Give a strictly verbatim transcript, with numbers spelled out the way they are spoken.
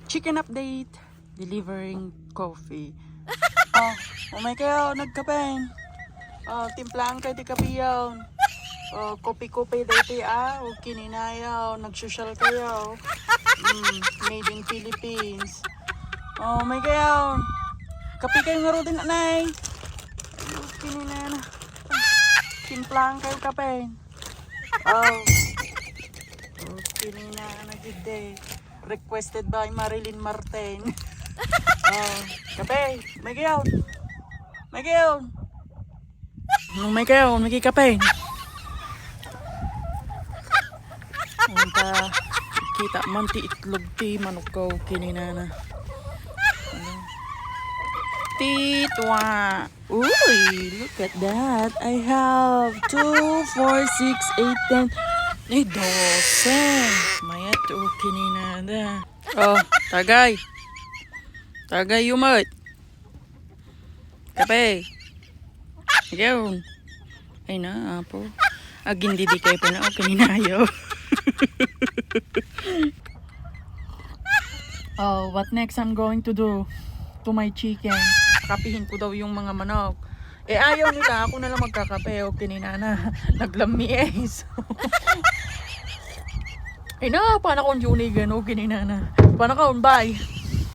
Chicken update, delivering coffee. Oh, umay kayo, nagkape. Oh, timplahan kayo ti kape yun. Oh, kopi-kopi dito, ah. O kininayaw, nagsosyal kayo. Mm, made in Philippines. Oh, umay kayo. Kape kayo nga rudin, anay. O kininana. Timplahan kayo kape. Oh. O kininana, gide. Requested by Marilyn Martin. Oh, kape. May gayon. May gayon. Nung may gayon, may kape. Anta, kita man ti itlog ti manok ko kininana. Ano? Titwa. Uy, look at that. I have two, four, six, eight, ten. Ay, dose. Mayat, o kininana. Oh, tagay. Tagay, yumat. Kape. Again. Ay na, apo. Agindidi kayo pa na, o kininayo. Oh, what next I'm going to do to my chicken? Kapihin ko daw yung mga manok. Eh, ayaw nila. Ako na lang magkakape. O kininana. Naglammi eh. So. Ay na, paano kung yunigan? O kininana. Paano ka, bye?